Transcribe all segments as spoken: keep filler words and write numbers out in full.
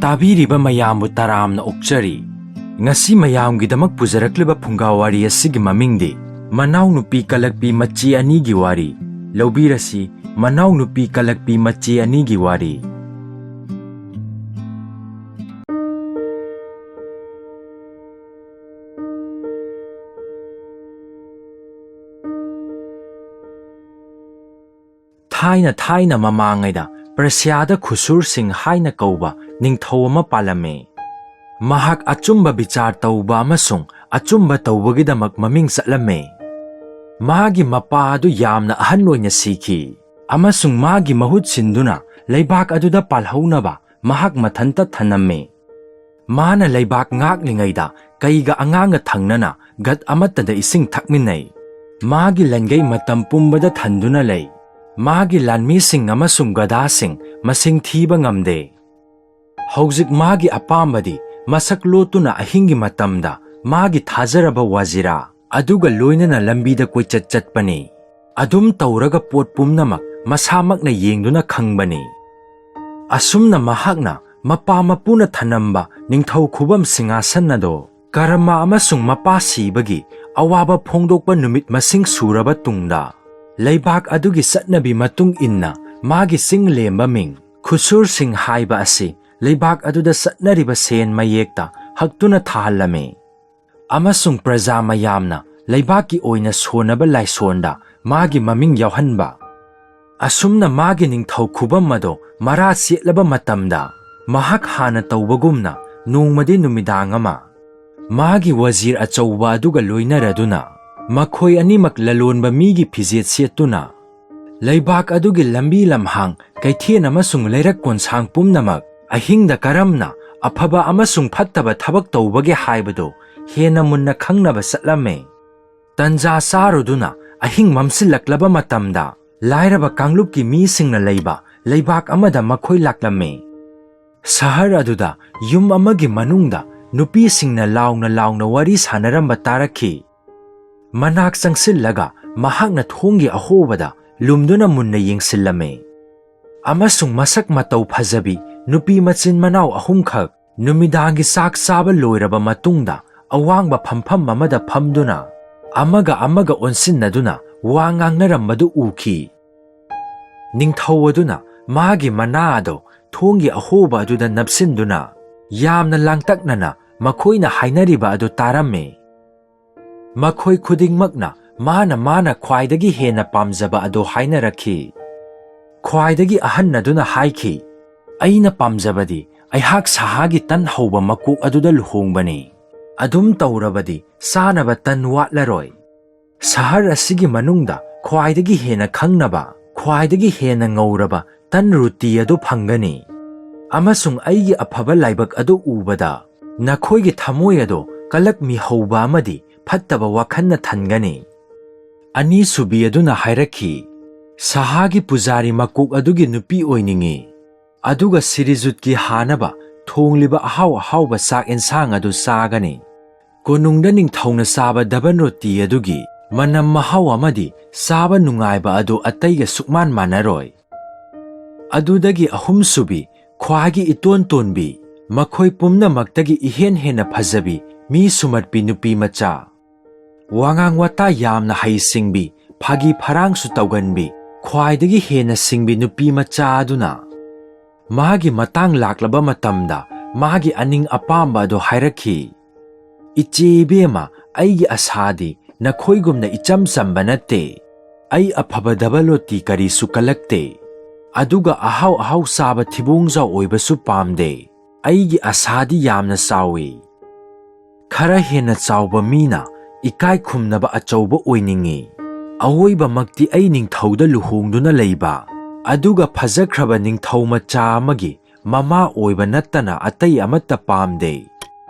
ꯇꯥꯕꯤꯔꯤꯕ ꯃꯌꯥꯝꯕꯨ ꯇꯔꯥꯝꯅ ꯑꯣꯛꯆꯔꯤ꯫ ꯉꯁꯤ ꯃꯌꯥꯝꯒꯤꯗꯃꯛ ꯄꯨꯖꯔꯛꯂꯤꯕ ꯐꯨꯡꯒꯥ ꯋꯥꯔꯤ ꯑꯁꯤꯒꯤ ꯃꯃꯤꯡꯗꯤ ꯃꯅꯥꯎꯅꯨꯄꯤ ꯀꯂꯛꯄꯤ ꯃꯆꯦ ꯑꯅꯤꯒꯤ ꯋꯥꯔꯤ꯫ ꯂꯧꯕꯤꯔꯁꯤ, ꯃꯅꯥꯎꯅꯨꯄꯤ ꯀꯂꯛꯄꯤ ꯃꯆꯦ ꯑꯅꯤꯒꯤ ꯋꯥꯔꯤ꯫ ꯊꯥꯏꯅ ꯊꯥꯏꯅ ꯃꯃꯥꯡꯉꯩꯗ ꯄꯔꯁꯤꯌꯥꯗ ꯈꯨꯁꯨꯔꯁꯤꯡ ꯍꯥꯏꯅ ꯀꯧꯕ ꯅꯤꯡꯊꯧ ꯑꯃ ꯄꯥꯜꯂꯝꯃꯤ꯫ ꯃꯍꯥꯛ ꯑꯆꯨꯝꯕ ꯕꯤꯆꯥꯔ ꯇꯧꯕ ꯑꯃꯁꯨꯡ ꯑꯆꯨꯝꯕ ꯇꯧꯕꯒꯤꯗꯃꯛ ꯃꯃꯤꯡ ꯆꯠꯂꯝꯃꯤ꯫ ꯃꯥꯒꯤ ꯃꯄꯥ ꯑꯗꯨ ꯌꯥꯝꯅ ꯑꯍꯟ ꯑꯣꯏꯅ ꯁꯤꯈꯤ, ꯑꯃꯁꯨꯡ ꯃꯥꯒꯤ ꯃꯍꯨꯠ ꯁꯤꯟꯗꯨꯅ ꯂꯩꯕꯥꯛ ꯑꯗꯨꯗ ꯄꯥꯜꯍꯧꯅꯕ ꯃꯍꯥꯛ ꯃꯊꯟꯇ ꯊꯅꯝꯃꯤ꯫ ꯃꯥꯅ ꯂꯩꯕꯥꯛ ꯉꯥꯛꯂꯤꯉꯩꯗ ꯀꯩꯒ ꯑꯉꯥꯡꯒ ꯊꯪꯅꯅ ꯒꯠ ꯑꯃꯠꯇꯗ ꯏꯁꯤꯡ ꯊꯛꯃꯤꯟꯅꯩ꯫ ꯃꯥꯒꯤ ꯂꯟꯒꯩ ꯃꯇꯝ ꯄꯨꯝꯕꯗ ꯊꯟꯗꯨꯅ ꯂꯩ꯫ ꯃꯥꯒꯤ ꯂꯥꯟꯃꯤꯁꯤꯡ ꯑꯃꯁꯨꯡ ꯒꯙꯥꯁꯤꯡ ꯃꯁꯤꯡ ꯊꯤꯕ ꯉꯝꯗꯦ꯫ ꯍꯧꯖꯤꯛ ꯃꯥꯒꯤ ꯑꯄꯥꯝꯕꯗꯤ ꯃꯁꯛ ꯂꯣꯠꯇꯨꯅ ꯑꯍꯤꯡꯒꯤ ꯃꯇꯝꯗ ꯃꯥꯒꯤ ꯊꯥꯖꯔꯕ ꯋꯥꯖꯤꯔꯥ ꯑꯗꯨꯒ ꯂꯣꯏꯅꯅ ꯂꯝꯕꯤꯗ ꯀꯣꯏꯆꯠ ꯆꯠꯄꯅꯤ꯫ ꯑꯗꯨꯝ ꯇꯧꯔꯒ ꯄꯣꯠ ꯄꯨꯝꯅꯃꯛ ꯃꯁꯥꯃꯛꯅ ꯌꯦꯡꯗꯨꯅ ꯈꯪꯕꯅꯤ꯫ ꯑꯁꯨꯝꯅ ꯃꯍꯥꯛꯅ ꯃꯄꯥ ꯃꯄꯨꯅ ꯊꯅꯝꯕ ꯅꯤꯡꯊꯧ ꯈꯨꯕꯝ ꯁꯤꯡꯍꯥꯁꯟ ꯑꯗꯣ ꯀꯔꯃ ꯑꯃꯁꯨꯡ ꯃꯄꯥ ꯁꯤꯕꯒꯤ ꯑꯋꯥꯕ ꯐꯣꯡꯗꯣꯛꯄ ꯅꯨꯃꯤꯠ ꯃꯁꯤꯡ ꯁꯨꯔꯕ ꯇꯨꯡꯗ, ꯂꯩꯕꯥꯛ ꯑꯗꯨꯒꯤ ꯆꯠꯅꯕꯤ ꯃꯇꯨꯡ ꯏꯟꯅ ꯃꯥꯒꯤ ꯆꯤꯡ ꯂꯦꯝꯕ ꯃꯤꯡ ꯈꯨꯁꯨꯔꯁꯤꯡ ꯍꯥꯏꯕ ꯑꯁꯤ ꯂꯩꯕꯥꯛ ꯑꯗꯨꯗ ꯆꯠꯅꯔꯤꯕ ꯁꯦꯟ ꯃꯌꯦꯛꯇ ꯍꯛꯇꯨꯅ ꯊꯥꯍꯜꯂꯝꯃꯤ꯫ ꯑꯃꯁꯨꯡ ꯄ꯭ꯔꯖꯥ ꯃꯌꯥꯝꯅ ꯂꯩꯕꯥꯛꯀꯤ ꯑꯣꯏꯅ ꯁꯣꯟꯅꯕ ꯂꯥꯏꯁꯣꯟꯗ ꯃꯥꯒꯤ ꯃꯃꯤꯡ ꯌꯥꯎꯍꯟꯕ꯫ ꯑꯁꯨꯝꯅ ꯃꯥꯒꯤ ꯅꯤꯡꯊꯧ ꯈꯨꯕꯝ ꯑꯗꯣ ꯃꯔꯥ ꯁꯦꯠꯂꯕ ꯃꯇꯝꯗ, ꯃꯍꯥꯛ ꯍꯥꯟꯅ ꯇꯧꯕꯒꯨꯝꯅ ꯅꯣꯡꯃꯗꯤ ꯅꯨꯃꯤꯗꯥꯡ ꯑꯃ ꯃꯥꯒꯤ ꯋꯥꯖꯤꯔ ꯑꯆꯧꯕ ꯑꯗꯨꯒ ꯂꯣꯏꯅꯔꯗꯨꯅ, ꯃꯈꯣꯏ ꯑꯅꯤꯃꯛ ꯂꯂꯣꯟꯕ ꯃꯤꯒꯤ ꯐꯤꯖꯦꯠ ꯁꯦꯠꯇꯨꯅ, ꯂꯩꯕꯥꯛ ꯑꯗꯨꯒꯤ ꯂꯝꯕꯤ ꯂꯝꯍꯥꯡ, ꯀꯩꯊꯦꯜ ꯑꯃꯁꯨꯡ ꯂꯩꯔꯛ ꯀꯣꯟꯁꯥꯡ ꯄꯨꯝꯅꯃꯛ ꯑꯍꯤꯡꯗ ꯀꯔꯝꯅ ꯑꯐꯕ ꯑꯃꯁꯨꯡ ꯐꯠꯇꯕ ꯊꯕꯛ ꯇꯧꯕꯒꯦ ꯍꯥꯏꯕꯗꯨ ꯍꯦꯟꯅ ꯃꯨꯟꯅ ꯈꯪꯅꯕ ꯆꯠꯂꯝꯃꯤ꯫ ꯇꯟꯖꯥ ꯆꯥꯔꯨꯗꯨꯅ ꯑꯍꯤꯡ ꯃꯝꯁꯤꯜꯂꯛꯂꯕ ꯃꯇꯝꯗ, ꯂꯥꯏꯔꯕ ꯀꯥꯡꯂꯨꯞꯀꯤ ꯃꯤꯁꯤꯡꯅ ꯂꯩꯕ ꯂꯩꯕꯥꯛ ꯑꯃꯗ ꯃꯈꯣꯏ ꯂꯥꯛꯂꯝꯃꯤ꯫ ꯁꯍꯔ ꯑꯗꯨꯗ ꯌꯨꯝ ꯑꯃꯒꯤ ꯃꯅꯨꯡꯗ ꯅꯨꯄꯤꯁꯤꯡꯅ ꯂꯥꯎꯅ ꯂꯥꯎꯅ ꯋꯥꯔꯤ ꯁꯥꯟꯅꯔꯝꯕ ꯇꯥꯔꯛꯈꯤ꯫ ꯃꯅꯥꯛ ꯆꯪꯁꯤꯜꯂꯒ ꯃꯍꯥꯛꯅ ꯊꯣꯡꯒꯤ ꯑꯍꯣꯕꯗ ꯂꯨꯝꯗꯨꯅ ꯃꯨꯟꯅ ꯌꯦꯡꯁꯤꯜꯂꯝꯃꯤ꯫ ꯑꯃꯁꯨꯡ ꯃꯁꯛ ꯃꯇꯧ ꯐꯖꯕꯤ ꯅꯨꯄꯤ ꯃꯆꯤꯟ ꯃꯅꯥꯎ ꯑꯍꯨꯝꯈꯛ ꯅꯨꯃꯤꯗꯥꯡꯒꯤ ꯆꯥꯛ ꯆꯥꯕ ꯂꯣꯏꯔꯕ ꯃꯇꯨꯡꯗ ꯑꯋꯥꯡꯕ ꯐꯝꯐꯝ ꯑꯃꯗ ꯐꯝꯗꯨꯅ ꯑꯃꯒ ꯑꯃꯒ ꯑꯣꯟꯁꯤꯟꯅꯗꯨꯅ ꯋꯥ ꯉꯥꯡꯅꯔꯝꯕꯗꯨ ꯎꯈꯤ꯫ ꯅꯤꯡꯊꯧ ꯑꯗꯨꯅ ꯃꯥꯒꯤ ꯃꯅꯥ ꯑꯗꯨ ꯊꯣꯡꯒꯤ ꯑꯍꯣꯕ ꯑꯗꯨꯗ ꯅꯞꯁꯤꯟꯗꯨꯅ ꯌꯥꯝꯅ ꯂꯥꯡꯇꯛꯅꯅ ꯃꯈꯣꯏꯅ ꯍꯥꯏꯅꯔꯤꯕ ꯑꯗꯨ ꯇꯥꯔꯝꯃꯤ꯫ ꯃꯈꯣꯏ ꯈꯨꯗꯤꯡꯃꯛꯅ ꯃꯥꯅ ꯃꯥꯅ ꯈ꯭ꯋꯥꯏꯗꯒꯤ ꯍꯦꯟꯅ ꯄꯥꯝꯖꯕ ꯑꯗꯨ ꯍꯥꯏꯅꯔꯛꯈꯤ꯫ ꯈ꯭ꯋꯥꯏꯗꯒꯤ ꯑꯍꯟ ꯑꯗꯨꯅ ꯍꯥꯏꯈꯤ, "ꯑꯩꯅ ꯄꯥꯝꯖꯕꯗꯤ ꯑꯩꯍꯥꯛ ꯁꯍꯥꯒꯤ ꯇꯟ ꯍꯧꯕ ꯃꯀꯣꯛ ꯑꯗꯨꯗ ꯂꯨꯍꯣꯡꯕꯅꯤ꯫ ꯑꯗꯨꯝ ꯇꯧꯔꯕꯗꯤ ꯆꯥꯅꯕ ꯇꯟ ꯋꯥꯠꯂꯔꯣꯏ꯫ ꯁꯍꯔ ꯑꯁꯤꯒꯤ ꯃꯅꯨꯡꯗ ꯈ꯭ꯋꯥꯏꯗꯒꯤ ꯍꯦꯟꯅ ꯈꯪꯅꯕ, ꯈ꯭ꯋꯥꯏꯗꯒꯤ ꯍꯦꯟꯅ ꯉꯧꯔꯕ ꯇꯟ ꯔꯨꯇꯤ ꯑꯗꯨ ꯐꯪꯒꯅꯤ꯫ ꯑꯃꯁꯨꯡ ꯑꯩꯒꯤ ꯑꯐꯕ ꯂꯥꯏꯕꯛ ꯑꯗꯨ ꯎꯕꯗ ꯅꯈꯣꯏꯒꯤ ꯊꯃꯣꯏ ꯑꯗꯨ ꯀꯂꯛꯃꯤ ꯍꯧꯕ ꯑꯃꯗꯤ ꯐꯠꯇꯕ ꯋꯥꯈꯜꯅ ꯊꯟꯒꯅꯤ"꯫ ꯑꯅꯤꯁꯨꯕꯤ ꯑꯗꯨꯅ ꯍꯥꯏꯔꯛꯈꯤ, "ꯁꯍꯥꯒꯤ ꯄꯨꯖꯥꯔꯤ ꯃꯀꯣꯛ ꯑꯗꯨꯒꯤ ꯅꯨꯄꯤ ꯑꯣꯏꯅꯤꯡꯏ꯫ ꯑꯗꯨꯒ ꯁꯤꯔꯤꯖꯨꯠꯀꯤ ꯍꯥꯅꯕ ꯊꯣꯡꯂꯤꯕ ꯑꯍꯥꯎ ꯑꯍꯥꯎꯕ ꯆꯥꯛ ꯑꯦꯟꯁꯥꯡ ꯑꯗꯨ ꯆꯥꯒꯅꯤ꯫ ꯀꯣꯅꯨꯡꯗ ꯅꯤꯡꯊꯧꯅ ꯆꯥꯕ ꯗꯕꯟ ꯔꯣꯇꯤ ꯑꯗꯨꯒꯤ ꯃꯅꯝ ꯃꯍꯥꯎ ꯑꯃꯗꯤ ꯆꯥꯕ ꯅꯨꯡꯉꯥꯏꯕ ꯑꯗꯨ ꯑꯇꯩꯒ ꯁꯨꯛꯃꯥꯟ ꯃꯥꯟꯅꯔꯣꯏ"꯫ ꯑꯗꯨꯗꯒꯤ ꯑꯍꯨꯝꯁꯨꯕꯤ, ꯈ꯭ꯋꯥꯏꯒꯤ ꯏꯇꯣꯟ ꯇꯣꯟꯕꯤ, ꯃꯈꯣꯏ ꯄꯨꯝꯅꯃꯛꯇꯒꯤ ꯏꯍꯦꯟ ꯍꯦꯟꯅ ꯐꯖꯕꯤ, ꯃꯤ ꯁꯨꯃꯠꯄꯤ ꯅꯨꯄꯤ ꯃꯆꯥ, ꯋꯥꯉꯥꯡ ꯋꯥꯇꯥ ꯌꯥꯝꯅ ꯍꯩꯁꯤꯡꯕꯤ, ꯐꯥꯒꯤ ꯐꯔꯥꯡꯁꯨ ꯇꯧꯒꯟꯕꯤ, ꯈ꯭ꯋꯥꯏꯗꯒꯤ ꯍꯦꯟꯅ ꯁꯤꯡꯕꯤ ꯅꯨꯄꯤ ꯃꯆꯥ ꯑꯗꯨꯅ ꯃꯥꯒꯤ ꯃꯇꯥꯡ ꯂꯥꯛꯂꯕ ꯃꯇꯝꯗ ꯃꯥꯒꯤ ꯑꯅꯤꯡ ꯑꯄꯥꯝꯕ ꯑꯗꯨ ꯍꯥꯏꯔꯛꯈꯤ꯫ "ꯏꯆꯦ ꯏꯕꯦꯝꯃ, ꯑꯩꯒꯤ ꯑꯁꯥꯗꯤ ꯅꯈꯣꯏꯒꯨꯝꯅ ꯏꯆꯝ ꯆꯝꯕ ꯅꯠꯇꯦ꯫ ꯑꯩ ꯑꯐꯕ ꯗꯕꯜ ꯔꯣꯇꯤ ꯀꯔꯤꯁꯨ ꯀꯜꯂꯛꯇꯦ꯫ ꯑꯗꯨꯒ ꯑꯍꯥꯎ ꯑꯍꯥꯎ ꯆꯥꯕ ꯊꯤꯕꯣꯡꯖꯥꯎ ꯑꯣꯏꯕꯁꯨ ꯄꯥꯝꯗꯦ꯫ ꯑꯩꯒꯤ ꯑꯁꯥꯗꯤ ꯌꯥꯝꯅ ꯆꯥꯎꯏ꯫ ꯈꯔ ꯍꯦꯟꯅ ꯆꯥꯎꯕ ꯃꯤꯅ ꯏꯀꯥꯏ ꯈꯨꯝꯅꯕ ꯑꯆꯧꯕ ꯑꯣꯏꯅꯤꯡꯏ꯫ ꯑꯋꯣꯏꯕꯃꯛꯇꯤ ꯑꯩ ꯅꯤꯡꯊꯧꯗ ꯂꯨꯍꯣꯡꯗꯨꯅ ꯂꯩꯕ, ꯑꯗꯨꯒ ꯐꯖꯈ꯭ꯔꯕ ꯅꯤꯡꯊꯧ ꯃꯆꯥ ꯑꯃꯒꯤ ꯃꯃꯥ ꯑꯣꯏꯕ ꯅꯠꯇꯅ ꯑꯇꯩ ꯑꯃꯠꯇ ꯄꯥꯝꯗꯦ꯫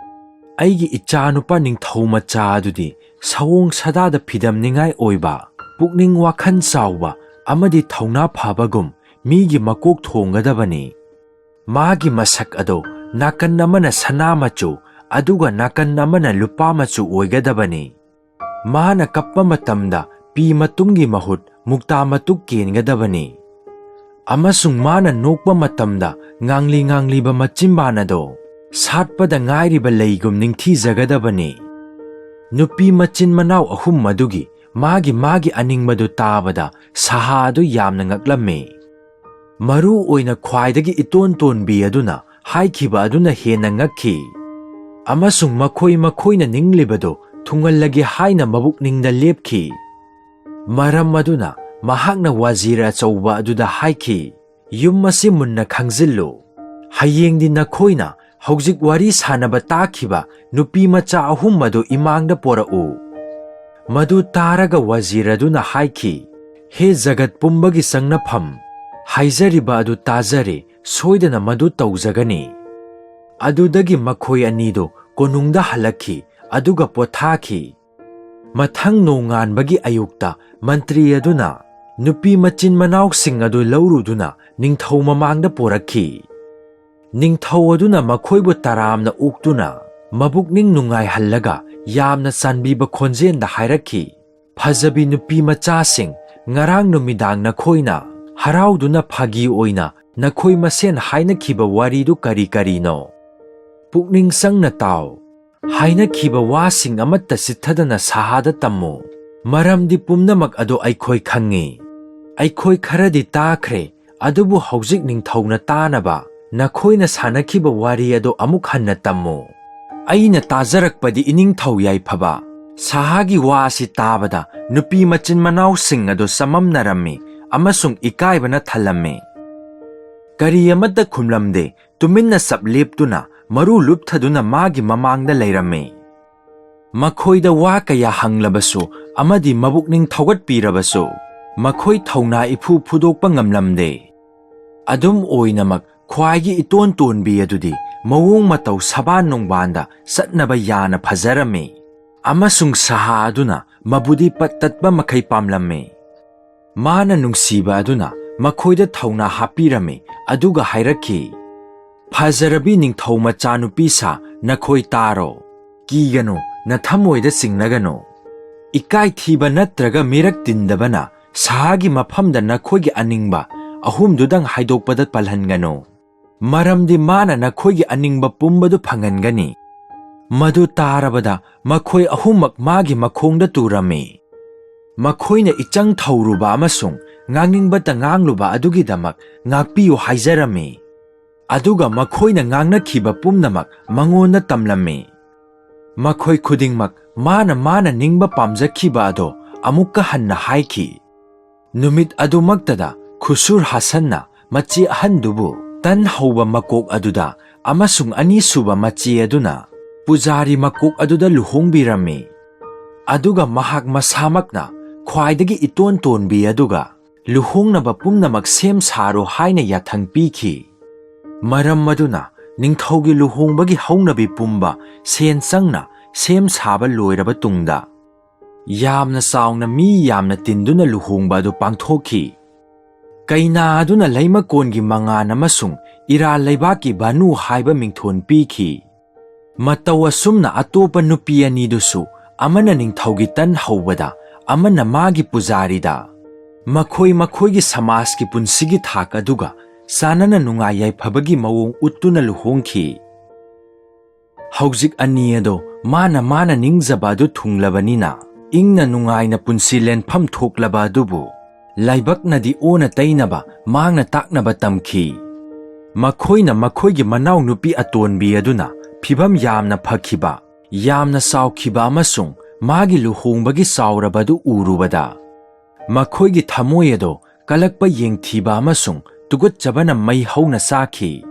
ꯑꯩꯒꯤ ꯏꯆꯥꯅꯨꯄꯥ ꯅꯤꯡꯊꯧ ꯃꯆꯥ ꯑꯗꯨꯗꯤ ꯁꯑꯣꯡ ꯁꯥꯗꯥꯗ ꯐꯤꯗꯝꯅꯤꯡꯉꯥꯏ ꯑꯣꯏꯕ, ꯄꯨꯛꯅꯤꯡ ꯋꯥꯈꯜ ꯆꯥꯎꯕ ꯑꯃꯗꯤ ꯊꯧꯅꯥ ꯐꯕꯒꯨꯝ ꯃꯤꯒꯤ ꯃꯀꯣꯛ ꯊꯣꯡꯒꯗꯕꯅꯤ꯫ ꯃꯥꯒꯤ ꯃꯁꯛ ꯑꯗꯨ ꯅꯥꯀꯟ ꯑꯃꯅ ꯁꯅꯥ ꯃꯆꯨ ꯑꯗꯨꯒ ꯅꯥꯀꯟ ꯑꯃꯅ ꯂꯨꯄꯥ ꯃꯆꯨ ꯑꯣꯏꯒꯗꯕꯅꯤ꯫ ꯃꯥꯅ ꯀꯞꯄ ꯃꯇꯝꯗ ꯄꯤ ꯃꯇꯨꯝꯒꯤ ꯃꯍꯨꯠ ꯃꯨꯛꯇꯥ ꯃꯇꯨꯛ ꯀꯦꯟꯒꯗꯕꯅꯤ꯫ ꯑꯃꯁꯨꯡ ꯃꯥꯅ ꯅꯣꯛꯄ ꯃꯇꯝꯗ ꯉꯥꯡꯂꯤ ꯉꯥꯡꯂꯤꯕ ꯃꯆꯤꯟꯕꯥꯟ ꯑꯗꯣ ꯁꯥꯠꯄꯗ ꯉꯥꯏꯔꯤꯕ ꯂꯩꯒꯨꯝ ꯅꯤꯡꯊꯤꯖꯒꯗꯕꯅꯤ꯫ ꯅꯨꯄꯤ ꯃꯆꯤꯟ ꯃꯅꯥꯎ ꯑꯍꯨꯝ ꯑꯗꯨꯒꯤ ꯃꯥꯒꯤ ꯃꯥꯒꯤ ꯑꯅꯤꯡꯕꯗꯨ ꯇꯥꯕꯗ ꯁꯥꯍꯥ ꯑꯗꯨ ꯌꯥꯝꯅ ꯉꯛꯂꯝꯃꯤ꯫ ꯃꯔꯨ ꯑꯣꯏꯅ ꯈ꯭ꯋꯥꯏꯗꯒꯤ ꯏꯇꯣꯟ ꯇꯣꯟꯕꯤ ꯑꯗꯨꯅ ꯍꯥꯏꯈꯤꯕ ꯑꯗꯨꯅ ꯍꯦꯟꯅ ꯉꯛꯈꯤ꯫ ꯑꯃꯁꯨꯡ ꯃꯈꯣꯏ ꯃꯈꯣꯏꯅ ꯅꯤꯡꯂꯤꯕꯗꯨ ꯊꯨꯡꯍꯜꯂꯒꯦ ꯍꯥꯏꯅ ꯃꯕꯨꯛꯅꯤꯡꯗ ꯂꯦꯞꯈꯤ꯫ ꯃꯔꯝ ꯑꯗꯨꯅ ꯃꯍꯥꯛꯅ ꯋꯥꯖꯤꯔ ꯑꯆꯧꯕ ꯑꯗꯨꯗ ꯍꯥꯏꯈꯤ, "ꯌꯨꯝ ꯑꯁꯤ ꯃꯨꯟꯅ ꯈꯪꯖꯤꯜꯂꯨ꯫ ꯍꯌꯦꯡꯗꯤ ꯅꯈꯣꯏꯅ ꯍꯧꯖꯤꯛ ꯋꯥꯔꯤ ꯁꯥꯅꯕ ꯇꯥꯈꯤꯕ ꯅꯨꯄꯤ ꯃꯆꯥ ꯑꯍꯨꯝ ꯑꯗꯨ ꯏꯃꯥꯡꯗ ꯄꯣꯔꯛꯎ꯫ ꯃꯗꯨ ꯇꯥꯔꯒ ꯋꯥꯖꯤꯔ ꯑꯗꯨꯅ ꯍꯥꯏꯈꯤ, "ꯍꯦ ꯖꯒꯠ ꯄꯨꯝꯕꯒꯤ ꯆꯪꯅꯐꯝ, ꯍꯥꯏꯖꯔꯤꯕ ꯑꯗꯨ ꯇꯥꯖꯔꯦ, ꯁꯣꯏꯗꯅ ꯃꯗꯨ ꯇꯧꯖꯒꯅꯤ"꯫ ꯑꯗꯨꯗꯒꯤ ꯃꯈꯣꯏ ꯑꯅꯤꯗꯨ ꯀꯣꯅꯨꯡꯗ ꯍꯜꯂꯛꯈꯤ, ꯑꯗꯨꯒ ꯄꯣꯊꯥꯈꯤ꯫ ꯃꯊꯪ ꯅꯣꯡꯉꯥꯟꯕꯒꯤ ꯑꯌꯨꯛꯇ ꯃꯟꯇ꯭ꯔꯤ ꯑꯗꯨꯅ ꯅꯨꯄꯤ ꯃꯆꯤꯟ ꯃꯅꯥꯎꯁꯤꯡ ꯑꯗꯨ ꯂꯧꯔꯨꯗꯨꯅ ꯅꯤꯡꯊꯧ ꯃꯃꯥꯡꯗ ꯄꯣꯔꯛꯈꯤ꯫ ꯅꯤꯡꯊꯧ ꯑꯗꯨꯅ ꯃꯈꯣꯏꯕꯨ ꯇꯔꯥꯝꯅ ꯑꯣꯛꯇꯨꯅ ꯃꯕꯨꯛꯅꯤꯡ ꯅꯨꯡꯉꯥꯏꯍꯜꯂꯒ ꯌꯥꯝꯅ ꯆꯥꯟꯕꯤꯕ ꯈꯣꯟꯖꯦꯜꯗ ꯍꯥꯏꯔꯛꯈꯤ, "ꯐꯖꯕꯤ ꯅꯨꯄꯤ ꯃꯆꯥꯁꯤꯡ, ꯉꯔꯥꯡ ꯅꯨꯃꯤꯗꯥꯡ ꯅꯈꯣꯏꯅ ꯍꯔꯥꯎꯗꯨꯅ ꯐꯥꯒꯤ ꯑꯣꯏꯅ ꯅꯈꯣꯏ ꯃꯁꯦꯟ ꯍꯥꯏꯅꯈꯤꯕ ꯋꯥꯔꯤꯗꯨ ꯀꯔꯤ ꯀꯔꯤꯅꯣ? ꯄꯨꯛꯅꯤꯡ ꯆꯪꯅ ꯇꯥꯎ꯫ ꯍꯥꯏꯅꯈꯤꯕ ꯋꯥꯁꯤꯡ ꯑꯃꯠꯇ ꯆꯤꯠꯊꯗꯅ ꯁꯥꯍꯥꯗ ꯇꯝꯃꯨ꯫ ꯃꯔꯝꯗꯤ ꯄꯨꯝꯅꯃꯛ ꯑꯗꯨ ꯑꯩꯈꯣꯏ ꯈꯪꯉꯤ꯫ ꯑꯩꯈꯣꯏ ꯈꯔꯗꯤ ꯇꯥꯈ꯭ꯔꯦ, ꯑꯗꯨꯕꯨ ꯍꯧꯖꯤꯛ ꯅꯤꯡꯊꯧꯅ ꯇꯥꯅꯕ ꯅꯈꯣꯏꯅ ꯁꯥꯟꯅꯈꯤꯕ ꯋꯥꯔꯤ ꯑꯗꯨ ꯑꯃꯨꯛ ꯍꯟꯅ ꯇꯝꯃꯨ"꯫ ꯑꯩꯅ ꯇꯥꯖꯔꯛꯄꯗꯤ ꯏꯅꯤꯡꯊꯧ ꯌꯥꯏꯐꯕ ꯁꯥꯍꯥꯒꯤ ꯋꯥ ꯑꯁꯤ ꯇꯥꯕꯗ ꯅꯨꯄꯤ ꯃꯆꯤꯟ ꯃꯅꯥꯎꯁꯤꯡ ꯑꯗꯨ ꯆꯃꯝꯅꯔꯝꯃꯤ ꯑꯃꯁꯨꯡ ꯏꯀꯥꯏꯕꯅ ꯊꯜꯂꯝꯃꯤ꯫ ꯀꯔꯤ ꯑꯃꯠꯇ ꯈꯨꯝꯂꯝꯗꯦ, ꯇꯨꯃꯤꯟꯅ ꯆꯞ ꯂꯦꯞꯇꯨꯅ ꯃꯔꯨ ꯂꯨꯞꯊꯗꯨꯅ ꯃꯥꯒꯤ ꯃꯃꯥꯡꯗ ꯂꯩꯔꯝꯃꯤ꯫ ꯃꯈꯣꯏꯗ ꯋꯥ ꯀꯌꯥ ꯍꯪꯂꯕꯁꯨ ꯑꯃꯗꯤ ꯃꯕꯨꯛꯅꯤꯡ ꯊꯧꯒꯠꯄꯤꯔꯕꯁꯨ, ꯃꯈꯣꯏ ꯊꯧꯅꯥ ꯏꯐꯨ ꯐꯨꯗꯣꯛꯄ ꯉꯝꯂꯝꯗꯦ꯫ ꯑꯗꯨꯝ ꯑꯣꯏꯅꯃꯛ, ꯈ꯭ꯋꯥꯏꯒꯤ ꯏꯇꯣꯟ ꯇꯣꯟꯕꯤ ꯑꯗꯨꯗꯤ ꯃꯑꯣꯡ ꯃꯇꯧ ꯁꯕꯥꯟ ꯅꯨꯡꯕꯥꯟꯗ ꯆꯠꯅꯕ ꯌꯥꯅ ꯐꯖꯔꯝꯃꯤ, ꯑꯃꯁꯨꯡ ꯁꯥꯍꯥ ꯑꯗꯨꯅ ꯃꯕꯨꯗꯤ ꯄꯠ ꯇꯠꯄ ꯃꯈꯩ ꯄꯥꯝꯂꯝꯃꯤ꯫ ꯃꯥꯅ ꯅꯨꯡꯁꯤꯕ ꯑꯗꯨꯅ ꯃꯈꯣꯏꯗ ꯊꯧꯅꯥ ꯍꯥꯞꯄꯤꯔꯝꯃꯤ, ꯑꯗꯨꯒ ꯍꯥꯏꯔꯛꯈꯤ, "ꯐꯖꯔꯕꯤ ꯅꯤꯡꯊꯧ ꯃꯆꯥꯅꯨꯄꯤ ꯁꯥ, ꯅꯈꯣꯏ ꯇꯥꯔꯣ꯫ ꯀꯤꯒꯅꯨ, ꯅꯊꯃꯣꯏꯗ ꯆꯤꯡꯅꯒꯅꯨ꯫ ꯏꯀꯥꯏꯊꯤꯕ ꯅꯠꯇ꯭ꯔꯒ ꯃꯤꯔꯛ ꯇꯤꯟꯗꯕꯅ ꯁꯥꯍꯥꯒꯤ ꯃꯐꯝꯗ ꯅꯈꯣꯏꯒꯤ ꯑꯅꯤꯡꯕ ꯑꯍꯨꯝꯗꯨꯗꯪ ꯍꯥꯏꯗꯣꯛꯄꯗ ꯄꯜꯍꯟꯒꯅꯨ, ꯃꯔꯝꯗꯤ ꯃꯥꯅ ꯅꯈꯣꯏꯒꯤ ꯑꯅꯤꯡꯕ ꯄꯨꯝꯕꯗꯨ ꯐꯪꯍꯟꯒꯅꯤ꯫ ꯃꯗꯨ ꯇꯥꯔꯕꯗ ꯃꯈꯣꯏ ꯑꯍꯨꯝꯃꯛ ꯃꯥꯒꯤ ꯃꯈꯣꯡꯗ ꯇꯨꯔꯝꯃꯤ꯫ ꯃꯈꯣꯏꯅ ꯏꯆꯪ ꯊꯧꯔꯨꯕ ꯑꯃꯁꯨꯡ ꯉꯥꯡꯅꯤꯡꯕꯇ ꯉꯥꯡꯂꯨꯕ ꯑꯗꯨꯒꯤꯗꯃꯛ ꯉꯥꯛꯄꯤꯌꯨ ꯍꯥꯏꯖꯔꯝꯃꯤ꯫ ꯑꯗꯨꯒ ꯃꯈꯣꯏꯅ ꯉꯥꯡꯅꯈꯤꯕ ꯄꯨꯝꯅꯃꯛ ꯃꯉꯣꯟꯗ ꯇꯝꯂꯝꯃꯤ꯫ ꯃꯈꯣꯏ ꯈꯨꯗꯤꯡꯃꯛ ꯃꯥꯅ ꯃꯥꯅ ꯅꯤꯡꯕ ꯄꯥꯝꯖꯈꯤꯕ ꯑꯗꯣ ꯑꯃꯨꯛꯀ ꯍꯟꯅ ꯍꯥꯏꯈꯤ꯫ ꯅꯨꯃꯤꯠ ꯑꯗꯨꯃꯛꯇꯗ ꯈꯨꯁꯨꯔ ꯍꯥꯁꯟꯅ ꯃꯆꯦ ꯑꯍꯟꯗꯨꯕꯨ ꯇꯟ ꯍꯧꯕ ꯃꯀꯣꯛ ꯑꯗꯨꯗ ꯑꯃꯁꯨꯡ ꯑꯅꯤꯁꯨꯕ ꯃꯆꯦ ꯑꯗꯨꯅ ꯄꯨꯖꯥꯔꯤ ꯃꯀꯣꯛ ꯑꯗꯨꯗ ꯂꯨꯍꯣꯡꯕꯤꯔꯝꯃꯤ꯫ ꯑꯗꯨꯒ ꯃꯍꯥꯛ ꯃꯁꯥꯃꯛꯅ ꯈ꯭ꯋꯥꯏꯗꯒꯤ ꯏꯇꯣꯟ ꯇꯣꯟꯕꯤ ꯑꯗꯨꯒ ꯂꯨꯍꯣꯡꯅꯕ ꯄꯨꯝꯅꯃꯛ ꯁꯦꯝ ꯁꯥꯔꯣ ꯍꯥꯏꯅ ꯌꯥꯊꯪ ꯄꯤꯈꯤ꯫ ꯃꯔꯝ ꯑꯗꯨꯅ ꯅꯤꯡꯊꯧꯒꯤ ꯂꯨꯍꯣꯡꯕꯒꯤ ꯍꯧꯅꯕꯤ ꯄꯨꯝꯕ ꯁꯦꯟ ꯆꯪꯅ ꯁꯦꯝ ꯁꯥꯕ ꯂꯣꯏꯔꯕ ꯇꯨꯡꯗ, ꯌꯥꯝꯅ ꯆꯥꯎꯅ ꯃꯤ ꯌꯥꯝꯅ ꯇꯤꯟꯗꯨꯅ ꯂꯨꯍꯣꯡꯕ ꯑꯗꯨ ꯄꯥꯡꯊꯣꯛꯈꯤ꯫ ꯀꯩꯅꯥ ꯑꯗꯨꯅ ꯂꯩꯃꯀꯣꯟꯒꯤ ꯃꯉꯥꯟ ꯑꯃꯁꯨꯡ ꯏꯔꯥꯜ ꯂꯩꯕꯥꯛꯀꯤ ꯚꯥꯅꯨ ꯍꯥꯏꯕ ꯃꯤꯡꯊꯣꯟ ꯄꯤꯈꯤ꯫ ꯃꯇꯧ ꯑꯁꯨꯝꯅ ꯑꯇꯣꯞꯄ ꯅꯨꯄꯤ ꯑꯅꯤꯗꯨꯁꯨ, ꯑꯃꯅ ꯅꯤꯡꯊꯧꯒꯤ ꯇꯟ ꯍꯧꯕꯗ, ꯑꯃꯅ ꯃꯥꯒꯤ ꯄꯨꯖꯥꯔꯤꯗ, ꯃꯈꯣꯏ ꯃꯈꯣꯏꯒꯤ ꯁꯃꯥꯖꯀꯤ ꯄꯨꯟꯁꯤꯒꯤ ꯊꯥꯛ ꯑꯗꯨꯒ ꯆꯥꯟꯅꯅ ꯅꯨꯡꯉꯥꯏ ꯌꯥꯏꯐꯕꯒꯤ ꯃꯑꯣꯡ ꯎꯠꯇꯨꯅ ꯂꯨꯍꯣꯡꯈꯤ꯫ ꯍꯧꯖꯤꯛ ꯑꯅꯤ ꯑꯗꯣ ꯃꯥꯅ ꯃꯥꯅ ꯅꯤꯡꯖꯕ ꯑꯗꯨ ꯊꯨꯡꯂꯕꯅꯤꯅ, ꯏꯪꯅ ꯅꯨꯡꯉꯥꯏꯅ ꯄꯨꯟꯁꯤ ꯂꯦꯟꯐꯝ ꯊꯣꯛꯂꯕ ꯑꯗꯨꯕꯨ, ꯂꯥꯏꯕꯛꯅꯗꯤ ꯑꯣꯟꯅ ꯇꯩꯅꯕ, ꯃꯥꯡꯅ ꯇꯥꯛꯅꯕ ꯇꯝꯈꯤ꯫ ꯃꯈꯣꯏꯅ ꯃꯈꯣꯏꯒꯤ ꯃꯅꯥꯎꯅꯨꯄꯤ ꯑꯇꯣꯟꯕꯤ ꯑꯗꯨꯅ ꯐꯤꯚꯝ ꯌꯥꯝꯅ ꯐꯈꯤꯕ, ꯌꯥꯝꯅ ꯆꯥꯎꯈꯤꯕ ꯑꯃꯁꯨꯡ ꯃꯥꯒꯤ ꯂꯨꯍꯣꯡꯕꯒꯤ ꯆꯥꯎꯔꯕ ꯑꯗꯨ ꯎꯔꯨꯕꯗ, ꯃꯈꯣꯏꯒꯤ ꯊꯃꯣꯏ ꯑꯗꯣ ꯀꯂꯛꯄ, ꯌꯦꯡꯊꯤꯕ ꯑꯃꯁꯨꯡ ꯇꯨꯀꯠꯆꯕꯅ ꯃꯩ ꯍꯧꯅ ꯆꯥꯈꯤ꯫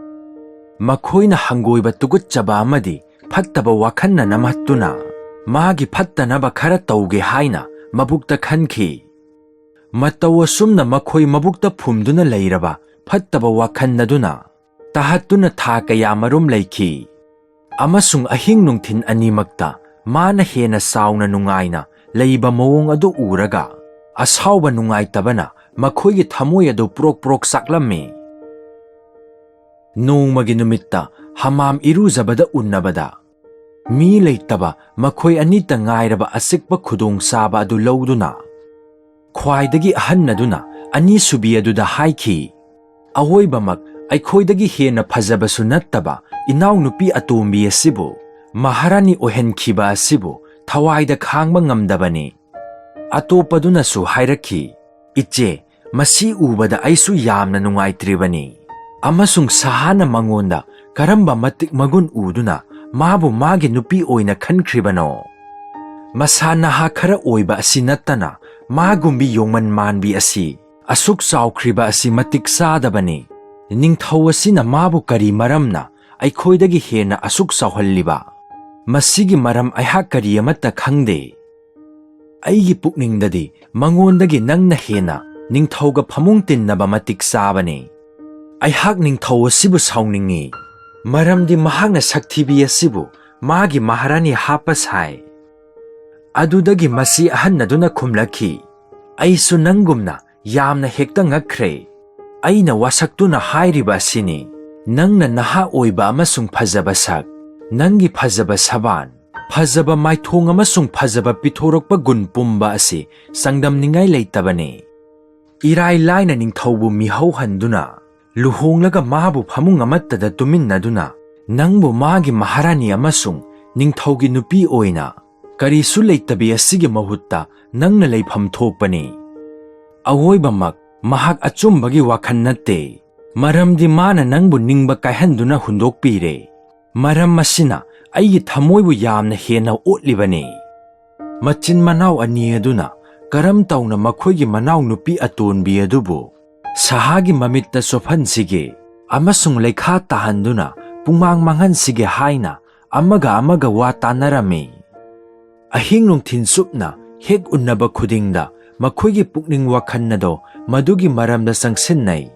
ꯃꯈꯣꯏꯅ ꯍꯪꯒꯣꯏꯕ, ꯇꯨꯀꯠꯆꯕ ꯑꯃꯗꯤ ꯐꯠꯇꯕ ꯋꯥꯈꯜꯅ ꯅꯝꯍꯠꯇꯨꯅ, ꯃꯥꯒꯤ ꯐꯠꯇꯅꯕ ꯈꯔ ꯇꯧꯒꯦ ꯍꯥꯏꯅ ꯃꯕꯨꯛꯇ ꯈꯟꯈꯤ꯫ ꯃꯇꯧ ꯑꯁꯨꯝꯅ ꯃꯈꯣꯏ ꯃꯕꯨꯛꯇ ꯐꯨꯝꯗꯨꯅ ꯂꯩꯔꯕ ꯐꯠꯇꯕ ꯋꯥꯈꯜ ꯑꯗꯨꯅ ꯇꯍꯠꯇꯨꯅ ꯊꯥ ꯀꯌꯥꯃꯔꯨꯝ ꯂꯩꯈꯤ꯫ ꯑꯃꯁꯨꯡ ꯑꯍꯤꯡ ꯅꯨꯡꯊꯤꯜ ꯑꯅꯤꯃꯛꯇ ꯃꯥꯅ ꯍꯦꯟꯅ ꯆꯥꯎꯅ ꯅꯨꯡꯉꯥꯏꯅ ꯂꯩꯕ ꯃꯑꯣꯡ ꯑꯗꯨ ꯎꯔꯒ, ꯑꯁꯥꯎꯕ ꯅꯨꯡꯉꯥꯏꯇꯕꯅ ꯃꯈꯣꯏꯒꯤ ꯊꯃꯣꯏ ꯑꯗꯨ ꯄ꯭ꯔꯣꯛ ꯄ꯭ꯔꯣꯛ ꯆꯥꯛꯂꯝꯃꯤ꯫ ꯅꯣꯡꯃꯒꯤ ꯅꯨꯃꯤꯠꯇ ꯍꯃꯥꯝ ꯏꯔꯨꯖꯕꯗ ꯎꯅꯕꯗ, ꯃꯤ ꯂꯩꯇꯕ ꯃꯈꯣꯏ ꯑꯅꯤꯇ ꯉꯥꯏꯔꯕ ꯑꯆꯤꯛꯄ ꯈꯨꯗꯣꯡꯆꯥꯕ ꯑꯗꯨ ꯂꯧꯗꯨꯅ, ꯈ꯭ꯋꯥꯏꯗꯒꯤ ꯑꯍꯟ ꯑꯗꯨꯅ ꯑꯅꯤꯁꯨꯕꯤ ꯑꯗꯨꯗ ꯍꯥꯏꯈꯤ, "ꯑꯋꯣꯏꯕꯃꯛ ꯑꯩꯈꯣꯏꯗꯒꯤ ꯍꯦꯟꯅ ꯐꯖꯕꯁꯨ ꯅꯠꯇꯕ ꯏꯅꯥꯎꯅꯨꯄꯤ ꯑꯇꯣꯝꯕꯤ ꯑꯁꯤꯕꯨ ꯃꯍꯥꯔꯥꯅꯤ ꯑꯣꯏꯍꯟꯈꯤꯕ ꯑꯁꯤꯕꯨ ꯊꯋꯥꯏꯗ ꯈꯥꯡꯕ ꯉꯝꯗꯕꯅꯤ"꯫ ꯑꯇꯣꯞꯄꯗꯨꯅꯁꯨ ꯍꯥꯏꯔꯛꯈꯤ, "ꯏꯆꯦ, ꯃꯁꯤ ꯎꯕꯗ ꯑꯩꯁꯨ ꯌꯥꯝꯅ ꯅꯨꯡꯉꯥꯏꯇ꯭ꯔꯤꯕꯅꯤ"꯫ ꯑꯃꯁꯨꯡ ꯁꯍꯥꯅ ꯃꯉꯣꯟꯗ ꯀꯔꯝꯕ ꯃꯇꯤꯛ ꯃꯒꯨꯟ ꯎꯗꯨꯅ ꯃꯥꯕꯨ ꯃꯥꯒꯤ ꯅꯨꯄꯤ ꯑꯣꯏꯅ ꯈꯟꯈ꯭ꯔꯤꯕꯅꯣ? ꯃꯁꯥ ꯅꯍꯥ ꯈꯔ ꯑꯣꯏꯕ ꯑꯁꯤ ꯅꯠꯇꯅ ꯃꯥꯒꯨꯝꯕꯤ ꯌꯣꯡꯃꯟ ꯃꯥꯟꯕꯤ ꯑꯁꯤ ꯑꯁꯨꯛ ꯆꯥꯎꯈ꯭ꯔꯤꯕ ꯑꯁꯤ ꯃꯇꯤꯛ ꯆꯥꯗꯕꯅꯤ꯫ ꯅꯤꯡꯊꯧ ꯑꯁꯤꯅ ꯃꯥꯕꯨ ꯀꯔꯤ ꯃꯔꯝꯅ ꯑꯩꯈꯣꯏꯗꯒꯤ ꯍꯦꯟꯅ ꯑꯁꯨꯛ ꯆꯥꯎꯍꯜꯂꯤꯕ? ꯃꯁꯤꯒꯤ ꯃꯔꯝ ꯑꯩꯍꯥꯛ ꯀꯔꯤ ꯑꯃꯠꯇ ꯈꯪꯗꯦ꯫ ꯑꯩꯒꯤ ꯄꯨꯛꯅꯤꯡꯗꯗꯤ ꯃꯉꯣꯟꯗꯒꯤ ꯅꯪꯅ ꯍꯦꯟꯅ ꯅꯤꯡꯊꯧꯒ ꯐꯃꯨꯡ ꯇꯤꯟꯅꯕ ꯃꯇꯤꯛ ꯆꯥꯕꯅꯤ꯫ ꯑꯩꯍꯥꯛ ꯅꯤꯡꯊꯧ ꯑꯁꯤꯕꯨ ꯁꯥꯎꯅꯤꯡꯏ, ꯃꯔꯝꯗꯤ ꯃꯍꯥꯛꯅ ꯁꯛꯊꯤꯕꯤ ꯑꯁꯤꯕꯨ ꯃꯥꯒꯤ ꯃꯍꯥꯔꯥꯅꯤ ꯍꯥꯞꯄ ꯁꯥꯏ꯫ ꯑꯗꯨꯗꯒꯤ ꯃꯁꯤ ꯑꯍꯟ ꯑꯗꯨꯅ ꯈꯨꯝꯂꯛꯈꯤ, "ꯑꯩꯁꯨ ꯅꯪꯒꯨꯝꯅ ꯌꯥꯝꯅ ꯍꯦꯛꯇ ꯉꯛꯈ꯭ꯔꯦ꯫ ꯑꯩꯅ ꯋꯥꯁꯛꯇꯨꯅ ꯍꯥꯏꯔꯤꯕ ꯑꯁꯤꯅꯤ, ꯅꯪꯅ ꯅꯍꯥ ꯑꯣꯏꯕ ꯑꯃꯁꯨꯡ ꯐꯖꯕ ꯁꯛ, ꯅꯪꯒꯤ ꯐꯖꯕ ꯁꯕꯥꯟ, ꯐꯖꯕ ꯃꯥꯏꯊꯣꯡ ꯑꯃꯁꯨꯡ ꯐꯖꯕ ꯄꯤꯊꯣꯔꯛꯄ ꯒꯨꯟ ꯄꯨꯝꯕ ꯑꯁꯤ ꯆꯥꯡꯗꯝꯅꯤꯡꯉꯥꯏ ꯂꯩꯇꯕꯅꯤ꯫ ꯏꯔꯥꯏ ꯂꯥꯏꯅ ꯅꯤꯡꯊꯧꯕꯨ ꯃꯤꯍꯧꯍꯟꯗꯨꯅ, ꯂꯨꯍꯣꯡꯂꯒ ꯃꯥꯕꯨ ꯐꯃꯨꯡ ꯑꯃꯠꯇꯗ ꯇꯨꯃꯤꯟꯅꯗꯨꯅ, ꯅꯪꯕꯨ ꯃꯥꯒꯤ ꯃꯍꯥꯔꯥꯅꯤ ꯑꯃꯁꯨꯡ ꯅꯤꯡꯊꯧꯒꯤ ꯅꯨꯄꯤ ꯑꯣꯏꯅ ꯀꯔꯤꯁꯨ ꯂꯩꯇꯕꯤ ꯑꯁꯤꯒꯤ ꯃꯍꯨꯠꯇ ꯅꯪꯅ ꯂꯩꯐꯝ ꯊꯣꯛꯄꯅꯤ"꯫ ꯑꯋꯣꯏꯕꯃꯛ, ꯃꯍꯥꯛ ꯑꯆꯨꯝꯕꯒꯤ ꯋꯥꯈꯜ ꯅꯠꯇꯦ, ꯃꯔꯝꯗꯤ ꯃꯥꯅ ꯅꯪꯕꯨ ꯅꯤꯡꯕ ꯀꯥꯏꯍꯟꯗꯨꯅ ꯍꯨꯟꯗꯣꯛꯄꯤꯔꯦ꯫ ꯃꯔꯝ ꯑꯁꯤꯅ ꯑꯩꯒꯤ ꯊꯃꯣꯏꯕꯨ ꯌꯥꯝꯅ ꯍꯦꯟꯅ ꯑꯣꯠꯂꯤꯕꯅꯤ꯫ ꯃꯆꯤꯟ ꯃꯅꯥꯎ ꯑꯅꯤ ꯑꯗꯨꯅ ꯀꯔꯝ ꯇꯧꯅ ꯃꯈꯣꯏꯒꯤ ꯃꯅꯥꯎ ꯅꯨꯄꯤ ꯑꯇꯣꯟꯕꯤ ꯑꯗꯨꯕꯨ ꯁꯍꯥꯒꯤ ꯃꯃꯤꯠꯇ ꯆꯣꯞꯍꯟꯁꯤꯒꯦ ꯑꯃꯁꯨꯡ ꯂꯩꯈꯥ ꯇꯥꯍꯟꯗꯨꯅ ꯄꯨꯡꯃꯥꯡ ꯃꯥꯡꯍꯟꯁꯤꯒꯦ ꯍꯥꯏꯅ ꯑꯃꯒ ꯑꯃꯒ ꯋꯥ ꯇꯥꯅꯔꯝꯃꯤ꯫ ꯑꯍꯤꯡ ꯅꯨꯡꯊꯤꯜ ꯆꯨꯞꯅ ꯍꯦꯛ ꯎꯅꯕ ꯈꯨꯗꯤꯡꯗ ꯃꯈꯣꯏꯒꯤ ꯄꯨꯛꯅꯤꯡ ꯋꯥꯈꯜ ꯑꯗꯣ ꯃꯗꯨꯒꯤ ꯃꯔꯝꯗ ꯆꯪꯁꯤꯟꯅꯩ꯫